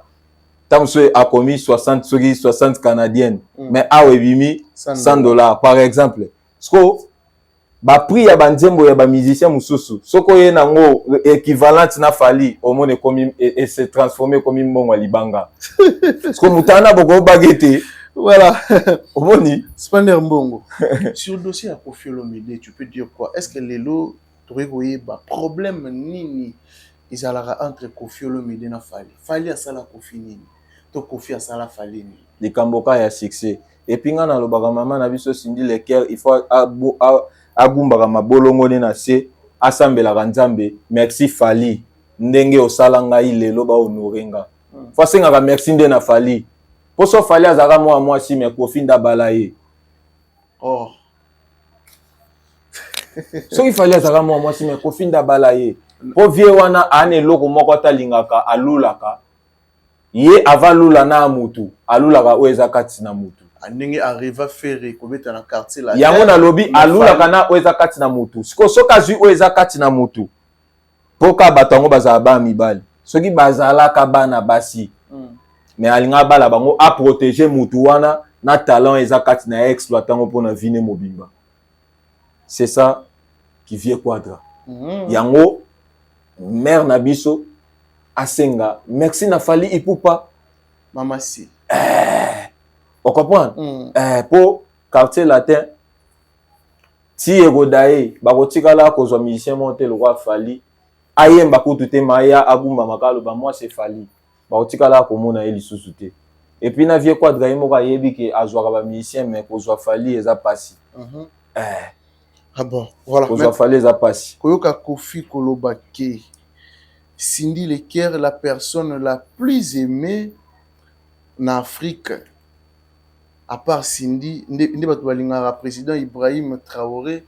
ta mosusu akomi 60, soki 60 canadienne, mais awa ebimi 100 $, par exemple. Siko baprix ya banzembo ya bamusicien mosusu, soki oye nango équivalente na Fally, omona ekomi ese transforme, ekomi mbongo ya libanga. Siko moto wana bokobaka ete Voilà. Omoni. Spander Mbongo. Sur le dossier à Koffi Olomide, tu peux dire quoi? Est-ce que lelo tokoki koyeba problème nini ezalaka entre Koffi Olomide na Fally? Fally asala Koffi nini? To Koffi asala Fally nini? Likambo ka ya succès. Et puis nga nalobaka, mama na biso Cindy Leker, il faut agumbaka mabolongo nde na se, asambelaka Nzambe: "Merci Fally, ndenge osala ngai lelo bahonore nga." Faut asengaka merci nde na Fally, mpo so Fally azalaka mwana mwasi, mais Koffi nde abala ye. Oh. Soki Fally azalaka mwana mwasi, mais Koffi nde abala ye, mpo vie wana aa na eloko moko ata alingaka, alulaka ye ava alula na mutu, alulaka oyo eza kati na mutu. Ndenge arriva Ferre kobeta na quartier la. Yango nalobi, alulaka na oyo eza kati na mutu. Sikoyo soki azwi oyo eza kati na mutu, mpo ka bato yango bazala bana mibali, soki bazalaka bana basi, mais alinga abala bango, aprotege mutu wana na talent eza kati na ye, exploite yango mpona vie ne mobimba. C'est ça qui vie quadra. Yango mare na biso asenga merci na Fally Ipupa. Mama si. Eh, ocomprendre? Eh, po Quartier Latin ti ekoda ye, bakotikala kozwa musicien moko te lokwa Fally. Ayemba kutu te, maya agumbamaka, aloba: "Moi, c'est Fally." Bakotikala komona ye lisusu te. Et puis na vie quadra ye moko ayebi ke azwaka bamusicien, mais kozwa Fally eza mpasi. Eh. Ah bon, voilà. Kozwa Fally eza mpasi. Koyoka Koffi koloba ke Cindy Leker, la personne la plus aimée na Afrique à part Cindy, nde bato balingaka président Ibrahim Traoré,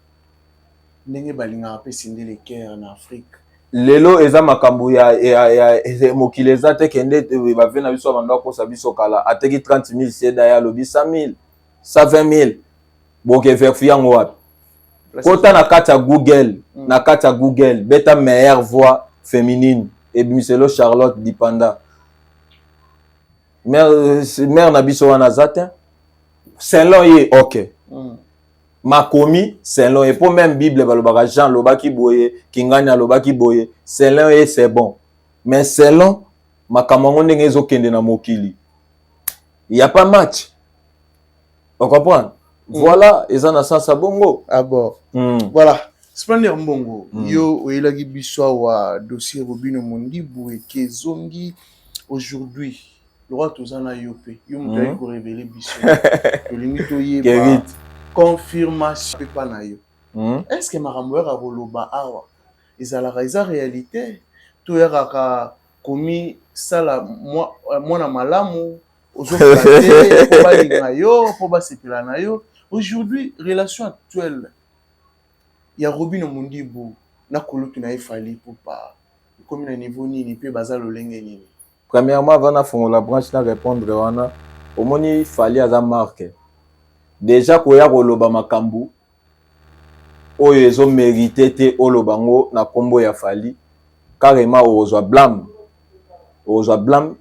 ndenge balingaka mpe Cindy Leker na Afrique. Lelo eza makambo ya mokili eza te. Kende bave na biso, bando akosa biso kala, ateki 30 000 seda, ye alobi 100 000, 120 000. Boke verifie yango wapi? Kota na kati ya Google, na kati ya Google, beta "meilleure voix". Féminine ebimiselo Charlotte Dipanda, mère, mère na biso wana aza te selon ye, ok. Makomi selon ye, mpo même Bible balobaka Jean alobaki boye, Kingani alobaki boye, selon ye c'est bon. Mais selon makambo yango ndenge ezokende na mokili, y a pas match, ocomprendre? Voilà, eza na sens ya bongo. Ah bon. Voilà, Splendeur Mbongo. Yo oyelaki biso awa dossier Robino Mondibu eke ezongi aujourd'hui. Lokwa toza na yo mpe yo moto ayaki korévéler biso, tolingi toyeba Kerit. confirmation mpe pa na yo. Est ce que makambo oyaka koloba awa ezalaka eza réalité to oyakaka komisala mwana malamu, ozoflatter mpo balinga yo, mpo basepela na yo? Aujourd'hui, relation actuelle ya Robino Mondibu na kulutu na ye Fally Ipupa ekomi na niveau nini mpe baza lolenge nini? Premièrement, avant nafongola branche na répondre wana, omoni, Fally aza marque déjà. Koya koloba makambo oyo ezomérite te, oloba ngo na nkombo ya Fally carrément, okozwa blâme, okozwa blâme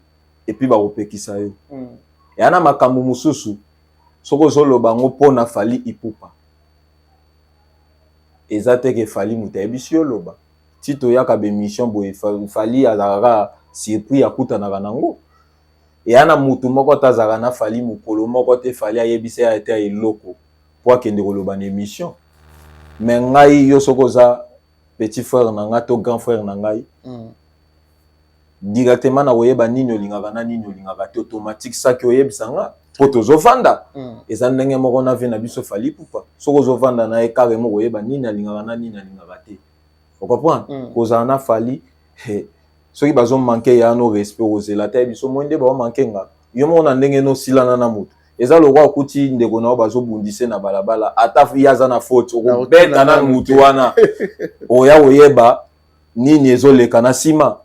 et puis bakopekisa yo. Eya na makambo mosusu, soki ozoloba yango mpo na Fally Ipupa, eza te ke Fally moto ayebisi yo loba. Ti toyaka baémission boye, Fally azalaka kaka surpris, akutanaka nango. Eya na mutu moko te azalaka na Fally mokolo moko te Fally ayebisa ye ete eloko mpo akende koloba na émission. Mais ngai, yo soki oza petit frère na ngai to grand frère na ngai, directement na koyeba nini olingaka na nini olingaka te, automatique saki oyebisa nga mpo tozovanda. Eza ndenge moko na vie na biso Fally Ipupa. Soki ozovanda na ye carrément, koyeba nini alingaka na nini alingaka te, ocomprendre? Kozala na Fally, soki bazomanquer ya no respect, okozela te biso moi nde baomanquer nga. Yo moko na ndenge nosilana na moto, eza lokwa okuti ndeko na yo bazobundise na balabala, ata ye aza na faute, okobeta na motu wana, oya koyeba nini ezoleka na nsima.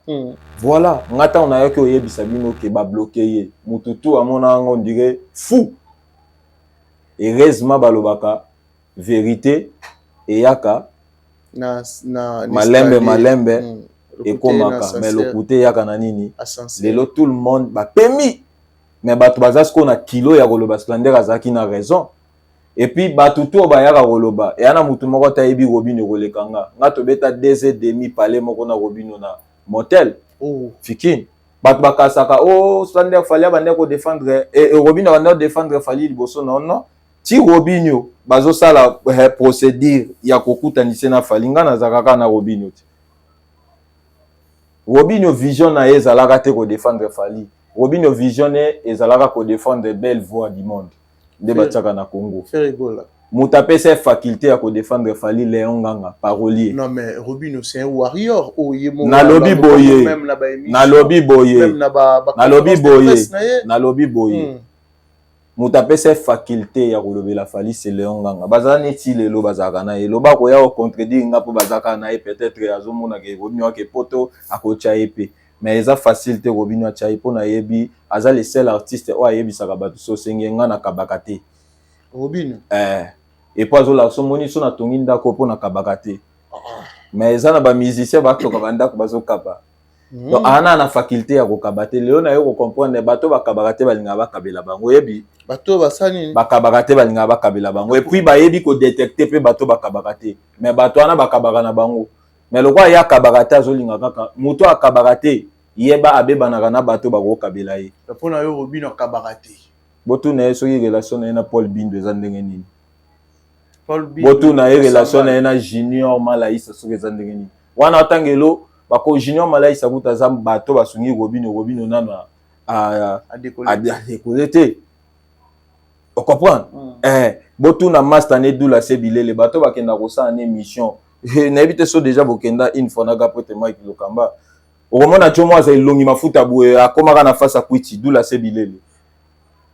Voilà, nga ntango nayoki oyebisa bino ke babloquer ye, motu tu amona yango on dirait fou. Heureusement, balobaka vérité eyaka na malembe malembe, ekomaka, mais lokute eyaka na nini? Lelo tout le monde bapemi, mais bato baza sikoyo na kilo ya koloba Splendeur azalaki na raison. Et puis bato to bayaka koloba, eya na motu moko te ayebi Robino koleka nga. Nga tobeta 2h30 pale moko na Robino na motel. Fikine, bato bakasaka o oh, Splendeur, Fally abandi kodéfendre e, Robino abandi kodéfendre Fally liboso. Non, non, ti Robino bazosala procédure ya kokutanisa na Fally, nga nazalaka kaka na Robino te. Robino, vision na ye ezalaka te kodéfendre Fally. Robino, vision ne ezalaka kodéfendre Belle Voix du Monde nde batiaka na Congo. Moto apesa ye faculté ya kodéfendre Fally, Léon Nganga, parolier. Non, mais Robino, c'est un warrior. Nalobi boye, nalobi boye, nalobi boye, nalobi boye, moto apesa ye faculté ya kolobela Fally, c'est Léon Nganga. Bazala neti lelo bazalaka na ye, loba koya kocontredire nga mpo bazalaka na ye. Peut-être azomonaka Robino ake poto, akotya ye mpe, mais eza facile te. Robino atya ye mpo nayebi aza le seul artiste oyo ayebisaka bato so osenge nga nakabaka te. Robino. Et puis azolakisa, omoni, so natongi ndako mpo nakabaka te, mais eza na bamusicien batoka bandako bazokaba. Donc aa na faculté ya kokaba te. Lelo naye kocomprendre bato bakabaka te, balingaka bakabela bango, oyebi. Bato basali nini? Bakabaka te, balingaka bakabela bango. Et puis bayebi kodétecter mpe bato bakabaka te, mais bato wana bakabaka na bango. Mais lokola ye akabaka te, azolinga kaka moto akabaka te, yeba abebanaka na bato bakokabela ye. Mpona yo, Robino akabaka te? Botuna ye soki relation na ye na Paul Bindo eza ndenge nini. Botuna ye relation na ye na Junior Malaisa soki eza ndenge nini. Wana otangelo bako Junior Malaisa kuta aza bato basungi Robino. Robino nano adécoller te, ocomprendre? Botuna master ne Dula se bilele, bato bakenda kosala na émission. Nayebi te so déjà bokenda une fois na gapote Mike Lokamba, okomona tio mo aza elongi mafuta boye, akomaka na face akwiti. Dula se bilele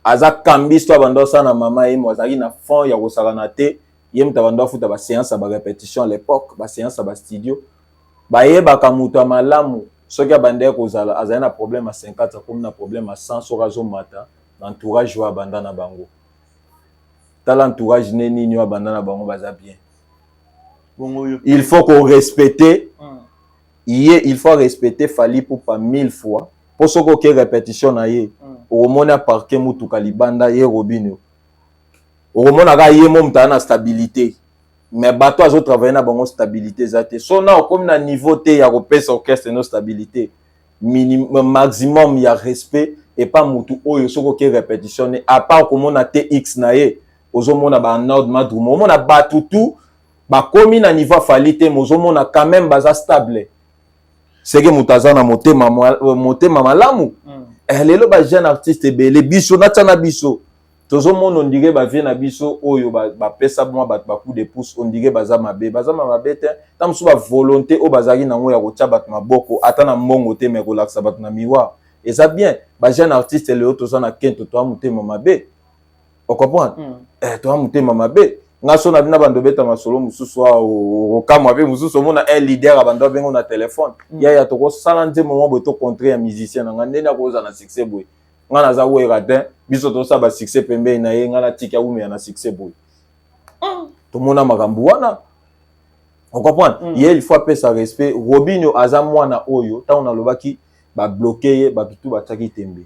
aza kambisi to abanda osala na mama ye mo, azalaki na fond ya kosakana te. Ye moto abanda afuta baséance ya barépétition à l'époque, baséance ya bastudio. Bayebaka moto ya malamu soki abandaki kozala, azali na problème ya 50, akomi na problème ya 100. Soki azomata na entourage oyo abanda na bango, tala entourage ne nini oyo abanda na bango, baza bien. Il faut qu'on respecte. Ye il faut respecter Fally Ipupa mille fois, mpo soki oke répétition na ye, okomona aparquer mutuka libanda. Ye Robinio, okomona kaka ye mo moto aza na stabilité, mais bato azotravailler na bango, stabilité eza te. So na okomi na niveau te ya kopesa orchestre no stabilité minimum, maximum ya respect epa mutu oyo. Soki oke répétition ne, à part komona tx na ye, ozomona banord madrumo, omona bato tu bakomi na niveau afali te, mozomona quand même baza stable. Seke moto aza na motema malamu. Lelo bajeune artiste ebele, biso natya na biso, tozomona on dirait bavieux na biso oyo bapesa mwa bato bacoup de pouce, on dirait baza mabe. Baza mabe te. Ta mosusu bavolonté oyo bazalaki nango ya kotia bato maboko, ata na mbongo te, mais kolakisa bato na miroir eza bien. Bajeune artiste lelo toza na kento, toa motema mabe, ocomprendre? Toa motema mabe. Nga so na bino bando obeta masolo mosusu awa, okamwa mpe mosusu. Omona un leader abando abengo na telefone: "Yaya, tokosala nzembo mwa boye, tocontre ya musicien na nga ndeni akozala na succès boye. Nga naza Wera te, biso tosala basuccès pembeni na ye. Nga natiki awumela na succès boye." Tomona makambo wana, ocomprendre? Ye il faut apesa respect. Robinio aza mwana oyo ntango nalobaki babloquer ye, bato tu batiaki tembe.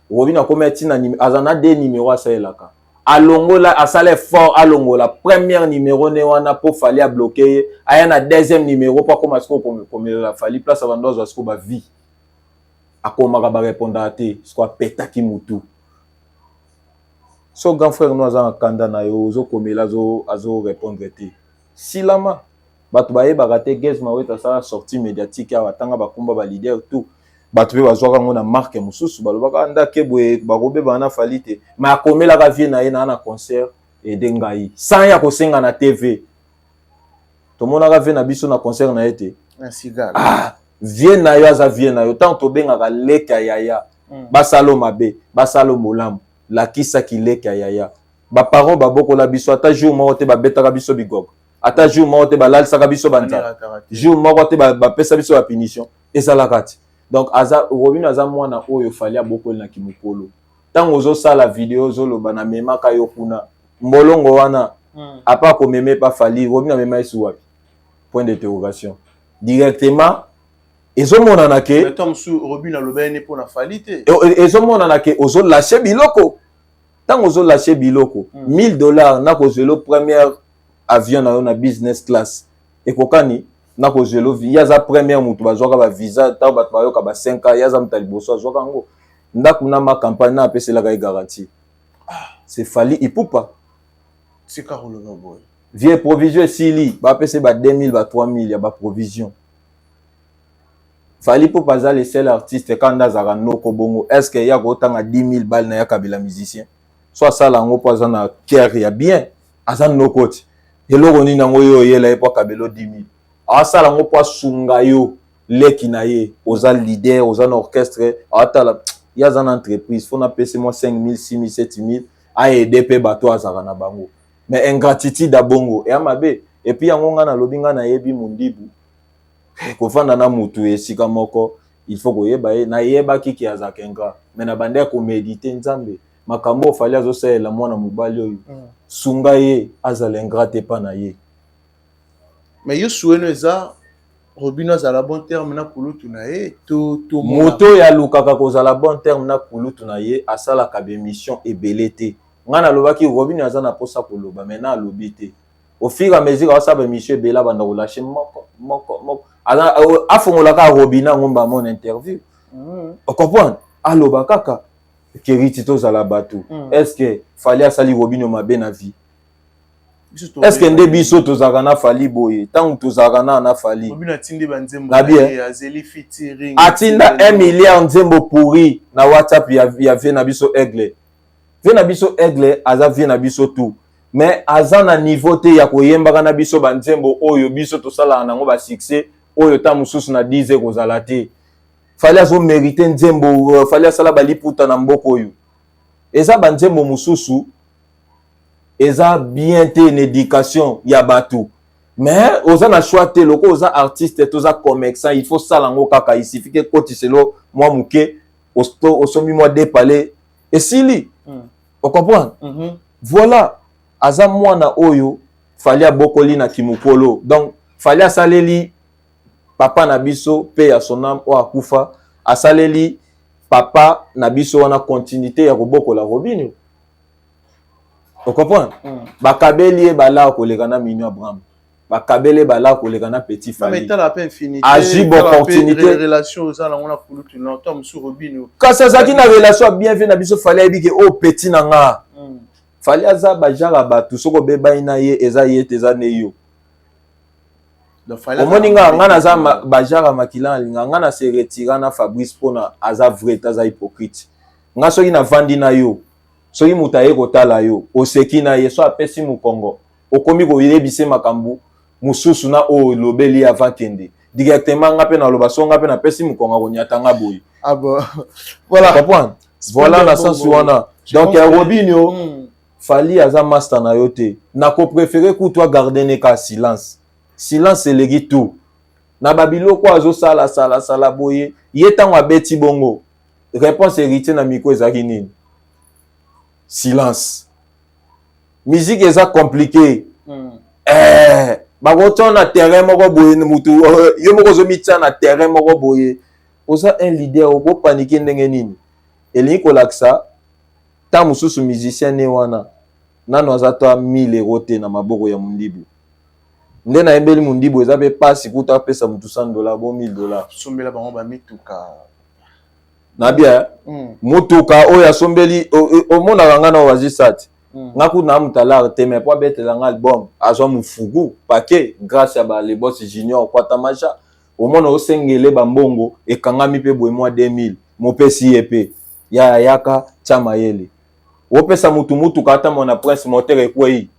Robinio akomi atina, aza na de numéro asalelaka, alongola, asala effort, alongola première numéro ne wana mpo Fally abloquer ye. Aya na deuxième numéro mpo akóma sikoyo komelela Fally place. Abando azwa sikoyo bavie, akomaka, barépondaka te. Sikoyo apetaki mutu. So grand frère no aza na kanda na yo, ozokomela, azorépondre te, silama. Bato bayebaka te. Gaz Mawete asala sortie médiatique awa, atanga bakumba baleader tout. Bato mpe bazwaka yango na marke mosusu, balobaka ndake boye, bakobebana na Fally te. Mais akomelaka vieux na ye na concert ede ngai sans ya kosenga na TV. Tomonaka vieux na biso na concert na ye te. Ah, vieux na yo aza vieux na yo. Ntango tobengaka leka yaya, basala mabe, basala molamu, lakisaki leka yaya. Baparent babokola biso, ata jour moko te babetaka biso bigogo, ata jour moko te balalisaka biso banzala, jour moko te bapesa biso bapunition ezalaka te. Donc aza, Robino aza mwana oyo Fally abokoli na kimokolo. Ntango ozosala video, ozoloba namemaka yo kuna mbolongo wana, apa komema epa Fally, Robino amema esu wapi? Point d'interrogation. Directement ezomonana ke ezomonana ke ozolâcher biloko. Ntango ozolâcher biloko, 1000 $, nakozwela première avion na yo na business class ekokani nakozwela. Ye aza première moto bazwaka bavisa. Ntango bato bayoka ba 5 ans, ye aza moto ya liboso azwaka yango. Ndako na macampagne na apeselaka ye garantie, c'est Fally Ipupa. Vieux, provision esili, bapesa ba 2000, ba 3000 ya baprovision. Fally Ipupa aza le seul artiste kanda azalaka noko bongo. Est ce que ya kotanga 10 000 bale na ya kabela musicien so asala yango mpo aza na cœur ya bien? Aza noko ti eloko nini yango oyo oyela ye mpo akabela 10 000? Asala yango mpo asunga yo, leki na ye. Oza leader, oza na orchestre, aatala ye aza na entreprise, fo napesi mwa 5 000, 6 000, 7 000, aaider mpe bato azalaka na bango. Mais ingratitude ya bongo eya mabe. Et puis yango ngai nalobi, ngai nayebi mondibu kofanda na mutu esika moko, il faut koyeba ye. Nayebaki ke azalaka ingrat, mais na bande ya koméditer: Nzambe, makambo oyo Fally azosalela mwana mobali oyo, sunga ye azala ingrat epa na ye. Mais yo suweno eza Robino azala bon terme na kulutu na ye to Moto oyo alukaka kozala bon terme na kulutu na ye asalaka bémission ebele te. Ngai nalobaki Robino aza na mposa koloba, mais na alobi te. Au fur et à mesure asala bémission ebele, abanda kolâcher moko moko moko, afongolaka Robino yango mbamona interview, ocomprendre? Aloba kaka keriti, tozala bato. Est ce que Fally asali Robino mabe na vie? Est ce que nde biso tozalaka na Fally boye, ntango tozalaka na Fally atinda 1 milliard nzembo pourri na WhatsApp ya vieux na biso Aigle? Vieux na biso Aigle aza vieux na biso tout, mais aza na niveau te ya koyembaka na biso banzembo oyo biso tosalaka nango basuccès oyo. Ta mosusu na 10 ekozala te. Fally azomériter nzembo. Fally asala baliputa na mboka oyo. Eza banzembo mosusu eza bien te na éducation ya bato, mais oza na choix te. Loko oza artiste, toza commerçant, il faut sala yango kaka. Il suffit ke kotiselo mwa moke, osombi mwa depale, esili. Ocomprendre? Voilà, aza mwana oyo Fally abokoli na kimokolo. Donc Fally asaleli Papa na biso pe ya son âme oyo akufa asaleli papa na biso wana continuité ya kobokola Robinho. O comprendre? Bakabeli ye bala koleka na Mignon Abraham. Bakabeli ye bala koleka na Petit Fally. Azwi ba opportunité. Relation oza nango na kulutu na to musu Robinho. Kasi azalaki na relation ya bien vie na biso Fally ayebi ke oyo petit na nga. Fally aza ba genre ya bato soki obebani na ye eza ye te eza nde yo. Omoni nga nga naza ba genre ya makila nalinga nga na se retira na Fabrice pona aza vrai te aza hypocrite. Nga soki navandi na yo soki moto aye kotala yo oseki na ye so apesi mokongo okomi koyebise makambo mosusu na oyo olobeli ye avant kende directement nga pe naloba so nga pe napesi mokongo akonyata nga boye. Ah bon. Voilà. Comprendre? Voilà na sens wana. Donc ya Robinho Fally aza master na yo te. Nako préférer kutu a garder ne ka silence. Silence eleki tout. Na ba biloko azo sala sala sala boye, ye tango abeti bongo, réponse héritier na micro ezalaki nini? Silence. Musique eza compliqué. Eh, bakotia na terrain moko boye mutu yo moko ozomitia na terrain moko boye. Oza un leader okopanike ndenge nini? Elingi kolakisa ta mosusu musicien ne wana nano aza ta 1000 euro te na maboko ya Mundibu. Nde nayembeli Mundibu eza pe pasi kuta apesa mutu 100 $ bo 1000 $. Sombela bango ba mituka. Na bien. Mutuka oyo asombeli omonaka nga na Oasis Sat. Nga kuna mutalar te mais po abetela nga album azwa mufuku paquet grâce ya ba Le Boss Junior Kwata Maja. Omona osengele ba mbongo ekangami pe boye mwa 2000 mopesi ye pe ya yaka tia mayele. Opesa mutu mutuka ata mwana prince moteur ekwei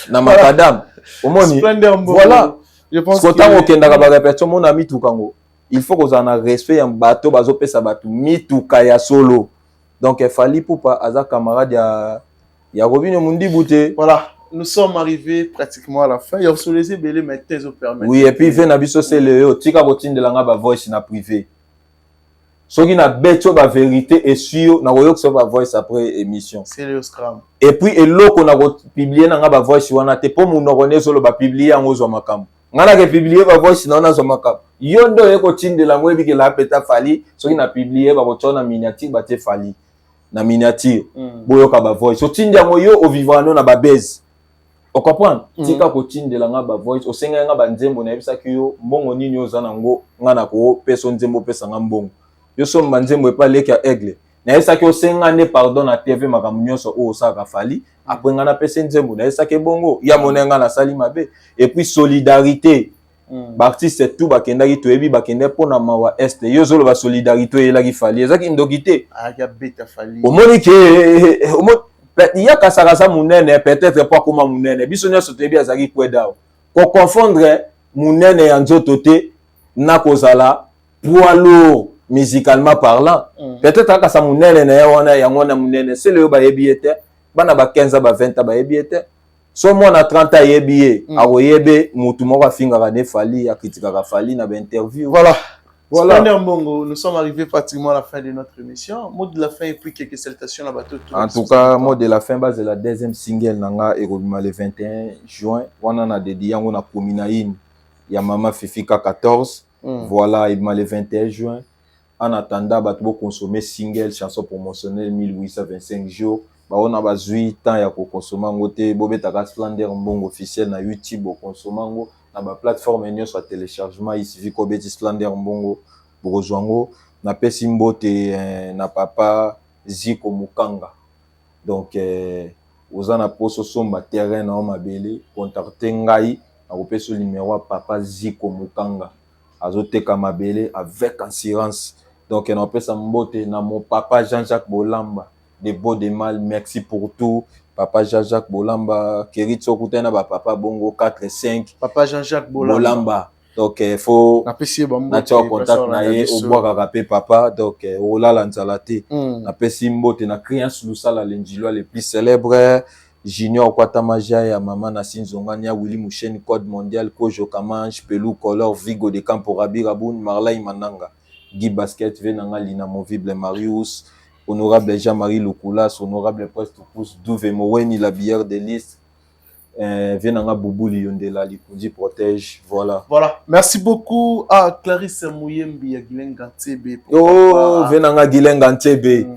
na makadam. Omoni voilà. Parce que okendaka ba répétition mona mituka ngo il faut kozala na respect ya bato bazopesa bato mituka ya solo. Donc Fally Ipupa aza camarade ya Robinho Mundibu te. Voilà, nous sommes arrivés pratiquement à la fin. Il y a sur les ébélés mais thèse au permet. Oui, et puis vena biso c'est le yo tika kotindela nga ba voice na privé. Soki na beto ba vérité et sur na koyokisa ba voice après émission. C'est le scram. Et puis eloko na ko publier na nga ba voice wana te po munoko ne solo ba publier yango zo makambo. Nga na ke publier ba voice na wana zo makambo. Yo ndo ye kotindela ngo ebike la peta Fally soki na publier ba ko na miniature ba te Fally. Na miniature. Boyoka ba voice. Otindi yango yo o vivra no na ba base. O comprendre? Tika kotindela nga ba voice, osenga nga ba nzembo na yebisaki yo mbongo nini oza nango nga na ko pesa nzembo pesa nga mbongo. Yo somba nzembo epa leki ya Aigle. Na yebisaki osenga nde pardon na TV makambo nyonso oyo osalaka Fally, après nga na pesa nzembo na yebisaki bongo ya mona nga nasali mabe. Et puis solidarité. Ba artiste tout bakendaki toyebi bakende pona mawa est. Yo zolo ba solidarité oyelaki Fally, ezaki ndoki te. Ayaki abeta Fally. Omoni ke ya kasaka za munene peut-être po akoma munene. Biso nyonso toyebi azalaki kweda. Ko confondre munene ya nzoto te na kozala poids lourd musicalement parlant. Peut-être akasa munene na ye wana yango na munene. Sele yo bayebi ye te. Bana ba 15 ans ba 20 ans bayebi ye te. So mwana 30 ans ayebi ye, akoyebe mutu moko afingaka ne Fally, akritikaka Fally na ba interview. Voilà. Voilà. Splendeur Mbongo, nous sommes arrivés pratiquement à la fin de notre émission. Mot de la fin et puis quelques salutations là-bas. Tout, tout, en tout cas, mot de la fin, c'est la deuxième single nanga et le 21 juin. On a dédié on a Kominaïn, il y a Mama Fifika 14. Voilà, il m'a le 21 juin. En attendant, bah, tout consommer single, chanson promotionnelle 1825 jours. Bah, on a besoin temps ya ko consommer ngote, bobeta Splendeur Mbongo officiel na YouTube bo consommer ngo na ba plateforme nyonso ya téléchargement, il suffit ko beti Splendeur Mbongo bokozwa ngo. Na pesi mbote na papa Ziko Mukanga. Donc oza na poso somba terrain na mabele, contacter ngai na kopesa numéro ya papa Ziko Mukanga. Azoteka mabele avec assurance. Donc na pesa mbote na mon papa Jean-Jacques Bolamba de beau de mal, merci pour tout. Papa Jean-Jacques Bolamba, Kerit Sokuta na ba papa bongo 4 5. Papa Jean-Jacques Bolamba. Bolamba. Donc il faut na pesi ba mbote, na tia contact na ye biso. obwaka ka pe papa donc olala nzala te. Na pesi mbote na Créance Lusala Lenjilwa le plus célèbre. Junior Kwata Maja ya mama na Sinzongani ya Willy Mouchen Code Mondial Kojo Kamange Pelou Color Vigo de Campo Rabi Raboun Marlay Mananga Guy Basket Venanga Lina Movible Marius Honorable Jean-Marie Lukulas, Honorable Preste Pousse, Douve Moweni, la bière de liste. Eh, vie na nga Boubouli Yondela, Likundi protège, voilà. Voilà, merci beaucoup à Clarisse Muyembi ya Guylaine Gantebe. Oh, vie na nga Guylaine Gantebe.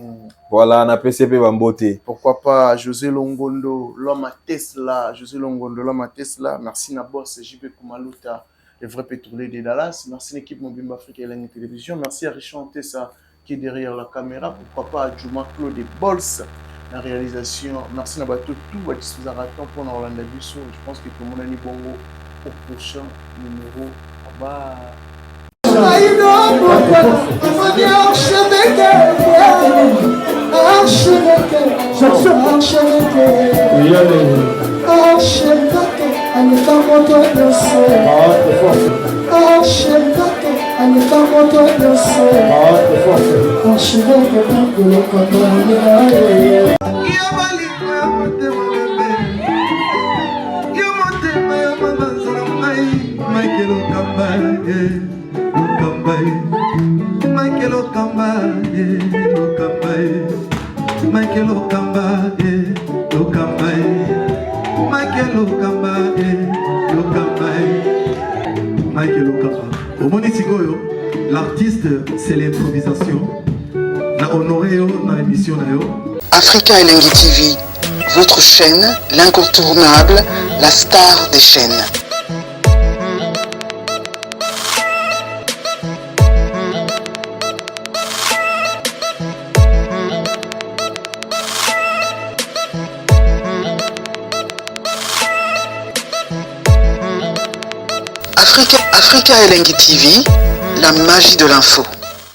Voilà, na PCP Bambote. Pourquoi pas José Longondo, l'homme à Tesla, José Longondo, l'homme à Tesla. Merci na boss JP Kumaluta, le vrai pétrolier de Dallas. Merci l'équipe Mobimba Afrique et Elengi Télévision. Merci à Richard Tessa qui est derrière la caméra. Pourquoi pas à Juma Claude Bols, la réalisation. Merci na bato tout ba diffusera temps pour na Rolanda biso. Je pense que tout le monde a bongo au prochain numéro. Bye. Omoni sikoyo, l'artiste, c'est l'improvisation. Na honoré yo na émission na yo. Africa Elengi TV, votre chaîne, l'incontournable, la star des chaînes. Africa, Africa Elengi TV, la magie de l'info.